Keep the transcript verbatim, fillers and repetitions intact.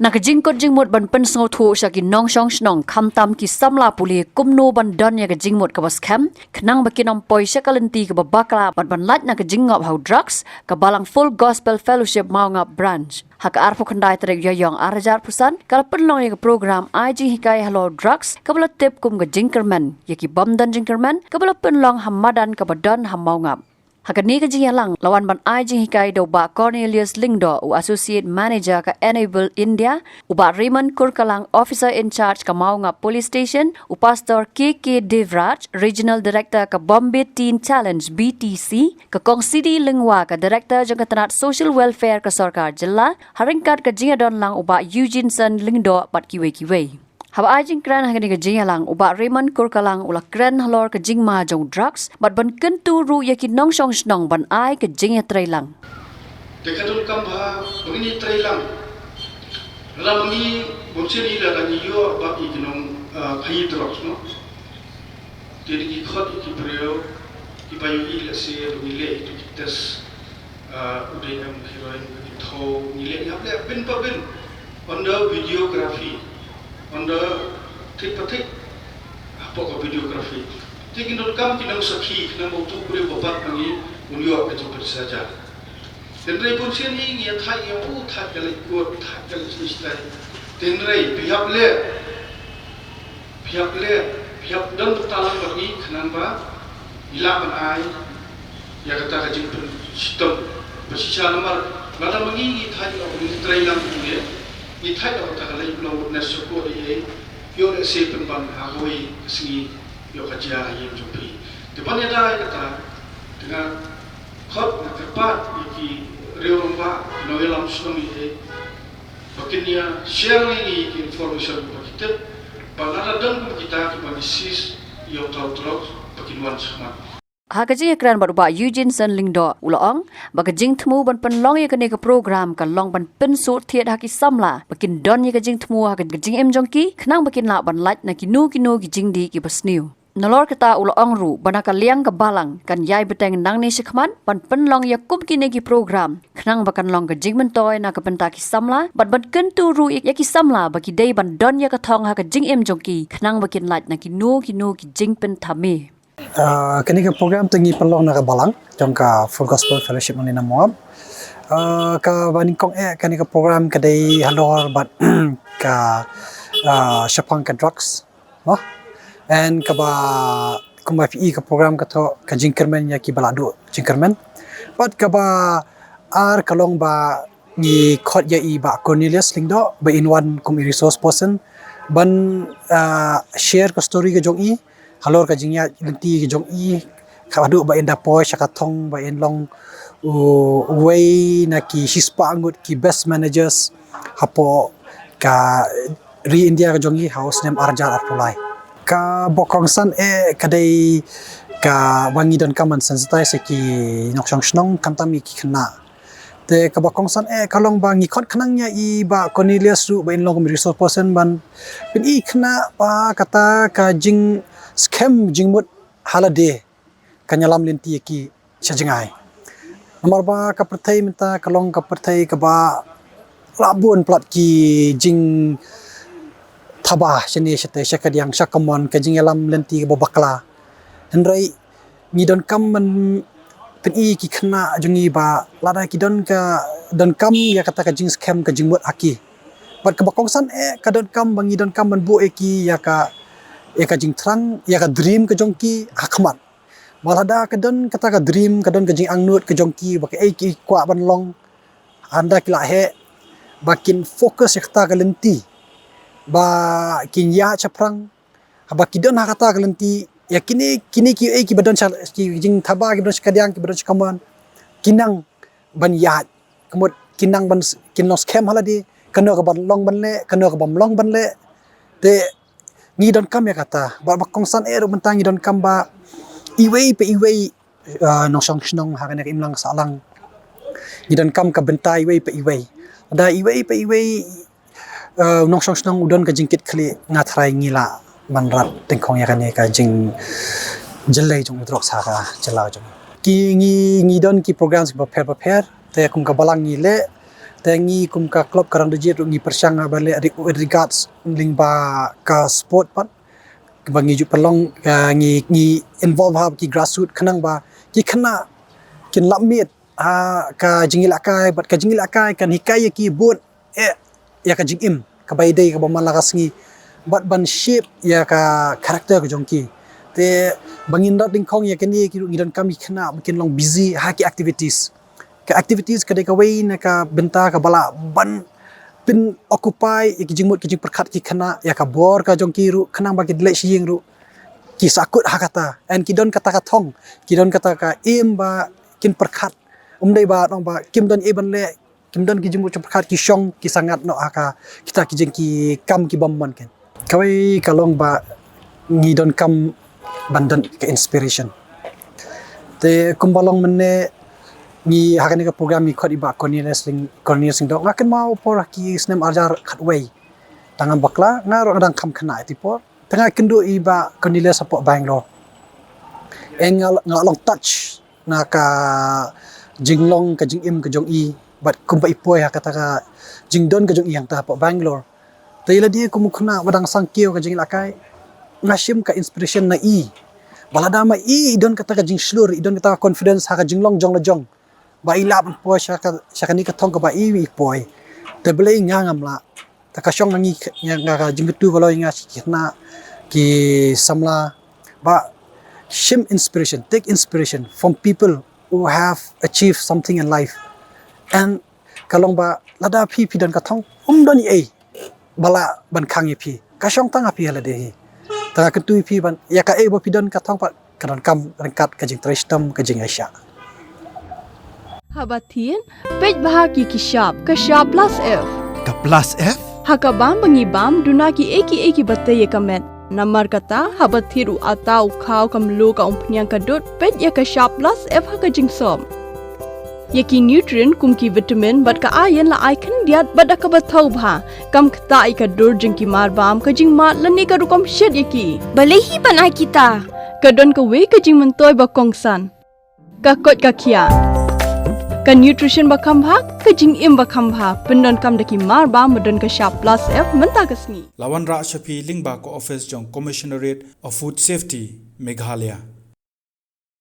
Na ka jingkut jingmut ban pynsngewthuh sha ki nongshong shnong khamtam ki samla pule kumno ban don ïa ka jingmut kaba skhem, khnang ba kin ym poi sha ka lynti kaba bakla bad ban lait na ka jingngop ha u drugs, ka Balang Full Gospel Fellowship Mawngap Branch, ha ka arphew khyndai tarik Ïaïong arhajar arphew san, ka la pynlong ïa ka program ai jinghikai halor drugs, kaba la tip kum ka jingkyrmen ïa ki bym don jingkyrmen, kaba la pynlong ha madan kaba don ha Mawngap. Ha kane ka jingïalang la wan ban ai jinghikai da u Bah Cornelius Lyngdoh, u Associate Manager ka Enable India, u Bah Raymond Kurkalang, Officer in Charge ka Mawngap Police Station, u Pastor K K Devraj, Regional Director ka Bombay Teen Challenge, B T C, ka Kong Sidi Lyngwa, ka Director jong ka tnat Social Welfare ka Sorkar Jylla, ha ryngkat ka jingïadon lang u Bah Eugene Sen Lyngdoh bad kiwei kiwei. Haba ai jingkren ha kane ka jingïalang, u Bah Raymond Kurkalang u la kren halor ka jingma jong drugs bad ban kyntu ruh ïa ki nongshong shnong ban ai ka jingïatreilang. Te ka donkam ba ngin ïatreilang. Lada ma ngi bym sngewsih lada ngi ïoh ba ngi ki nong, ah, pynïa drugs, no? Te ngi khot ïa ki briew kiba ïohi lehse ba ngi leh ïa ki test, ah, u dei em heroin, u dei em thaw, ngi leh, ngi hap leh bin pa bin. Ynda videography, ynda thik pa thik hapoh ka videography. Te kin donkam ki nongsakhi khnang ba uto u briew ba bat ma ngi un ïoh ka jingpynsaja. Hynrei bun sien hi ngi ïa thait ïa u, thait ka leit kot, thait ka leit shisha. Hynrei phi hap leh, phi hap leh, phi hap don bynta lang bad ngi khnang ba ngi lah ban ai ïa kata ka jingpynshitom. Ba shisha namar lada ma ngi ngi thait ïa u, ngi trei lang ïa u, ngi thait ïa kata ka leit long witness sha kot ïa u, ïoh lehse pynban ha kawei ka sngi ïoh ka jia ha ïing jong phi. Te ban ïada ïa kata, te nga khot, nga kyrpad ïa ki riew rangbah, ki nongïalam shnong ïa u, ba kin ïa share ïa ngi ki information ba ki tip, ba lada don kum kita kiba ngi seize ïa uta u drugs ba kin wan shakhmat. Ha ka jingïakren bad u Bah Eugene Sen Lyngdoh u la ong ba ka jingthmu ban pynlong ïa kane ka program ka long ban pynsuhthied ha ki samla ba kin don ïa ka jingthmu ha ka jingim jong ki khnang ba kin lah ban lait na kino kino ki jingdih kiba sniew. Nalor kata u la ong ruh ba na ka liang ka balang kan ïai bteng nangne shakhmat ban pynlong ïa kum kine ki program khnang ba kan long ka jingmyntoi na ka bynta ki samla bad ban kyntu ruh ïa ki samla ba ki dei ban don ïa ka thong ha ka jingim jong ki khnang ba kin lait na kino kino ki jingpynthame. Ah, kane ka program te ngi pynlong na ka balang jong ka Full Gospel Fellowship Manglei Namwap. Ah, kaba nyngkong eh kane ka program ka dei halor bad ka, ah, shaphang ka drugs. Mo? And kaba kumba phi i ka program ka thoh ka jingkyrmen ïa kiba la duh jingkyrmen. Bad kaba ar ka long ba ngi khot ïa i Bah Cornelius Lyngdoh ba in wan kum i resource person ban, ah, share ka story ka jong i halor ka jingïaid lynti ka jong i, ka haduh ba in da poi sha ka thong ba in long u, uwei na ki shispah ngut ki best managers hapoh ka ri India ka jong i ha u snem arhajar arphew lai. Kaba kongsan eh ka dei kaba ngi donkam ban sensitize ïa ki nongshong shnong khamtam ïa ki khynnah. Te kaba kongsan eh ka long ba ngi khot khnang ïa i Bah Cornelius ruh ba in long kum resource person ban pyni khynnah ba kata ka jingskhem jingmut ha lade kan ïalam lynti ïa ki sha jngai. Namar ba ka pyrthei mynta ka long ka pyrthei kaba la bun palat ki jingthaba shane shatei sha kadiang sha kamon, ka jingïalam lynti kaba bakla. Hynrei ngi donkam ban pyni ki khynnah jong ngi ba lada ki don ka, donkam ïa kata ka jingskhem ka jingmut ha ki. Bad kaba kongsan eh ka donkam ba ngi donkam ban buh ïa ki ïa ka, ïa ka jingthrang, ïa ka dream ka jong ki ha khmat. Ba lada ka don kata ka dream, ka don ka jingangnud ka jong ki ba kaei ki kwah ban long, hynda ki la heh ba kin focus ïa kata ka lynti ba kin ïaid shaphrang. Haba ki don ha kata ka lynti, ïa kine, kine kiei kiba don sha, ki jingthaba kiba don sha kadiang, kiba don sha kamon, kin nang ban ïaid. Ka mut kin nang ban s-, kin long skhem ha lade, kano kaba long ban leh, kano kaba ym long ban leh. Te ngi donkam ïa kata, bad ba kongsan eh ruh mynta ngi donkam ba iwei pa iwei, ah, nongshong shnong ha kane ka imlang sahlang. Ngi donkam ka bynta iwei pa iwei. Lada iwei pa iwei, eh, nongshong shnong u don ka jingkitkhlieh, nga tharai ngi lah ban rat tyngkhong ïa kane ka jingjyllei jong u drugs ha ka jylla jong ngi. Ki ngi, ngi don ki programs bapher bapher, te kum ka balang ngi leh, Te ngi kum ka club ka Rangbah Jait ruh ngi pyrshang ban leh re-, regards lyngba ka sport pat. Ba ngi ju pynlong, ah, ngi, ngi involve ha ki grassroots khnang ba ki khynnah kin lap miet ha ka jingïalehkai, bad ka jingïalehkai kan hikai ïa ki bun eh ïa ka jingim kaba ïadei kaba man la ka sngi, bad ban shape ïa ka character ka jong ki. Te ba ngin rat dyngkhong ïa kine ki ruh ngi donkam ïa ki khynnah ba kin long busy ha ki activities. Ka activities ka dei kawei na ka bynta kaba lah ban pyn occupy ïa ki jingmut ki jingpyrkhat ki khynnah, ïa ka bor ka jong ki ruh khnang ba ki leit sha ïing ruh ki sahkut ha kata. And ki don kata ka thong, ki don kata ka aim ba kin pyrkhat. Um dei ba nong ba kim don ei ban leh, kim don ki jingmut jingpyrkhat, ki shong ki sangat noh ha ka kita ki jing ki kam ki bym mon ken. Kawei ka long ba ngi donkam ban don ka inspiration. Te kumba long mynne ngi ha kane ka program ngi khot i Bah Cornelius Lyng-, Cornelius Lyngdoh, nga kynmaw por ki snem arhajar khatwei. Tang ngam bakla, nga ruh nga dang kham khynnah ïa ti por. Te nga kynduh i Bah Cornelius hapoh Bangalore. Eh nga, nga long touch na ka jinglong ka jingim ka jong i, bad kumba i poi ha kata ka jingdon ka jong i hangta hapoh Bangalore. Te ïa lade kum u khynnah ba dang sah kiew ka jingïalehkai, nga shim ka inspiration na i. Ba lada ma i, i don kata ka jingshlur, i don kata ka confidence ha ka jinglong jong la jong, ba i lah ban poi sha ka, sha kane ka thong kaba i, i poi. Te balei nga ngam lah. Te ka shong na ngi, nga, nga ka jingkyntu ka long ïa nga ki khynnah, ki samla, ba shim inspiration, take inspiration from people who have achieved something in life. And ka long ba lada phi, phi don ka thong, um don ei ba lah ban khang ïa phi. Ka shong tang ha phi ha lade hi. Te nga kyntu ïa phi ban, ïa kaei ba phi don ka thong pat, ka donkam ryngkat ka jingtrei shitom, ka jingïaishah. Haba thied, peit bha ki, ki shap, ka shap plus F. Ka plus F? Ha ka bam ba ngi bam, duna kiei kiei kiba tei ïa ka met. Namar kata, haba thied u atta, u khaw, ka mluh, ka umphniang, ka dud, peit ïa ka shap plus F ha ka jingsop. Ïa ki nutrient kum ki vitamin bad ka iron la ai khyndiat bad da kaba thaw bha. Kam ktah ïa ka dur jong ki marbam, ka jingmad lane ka rukom shet ïa ki. Balei hi ban ai kita? Ka don kawei ka jingmyntoi ba kongsan. Ka koit ka khiah. Ka nutrition ba kham bha, ka jingim ba kham bha. Pyndonkam da ki marbam ba don ka shap plus F mynta ka sngi. La wanrah sha phi lyngba ka office jong Commissionerate of Food Safety, Meghalaya.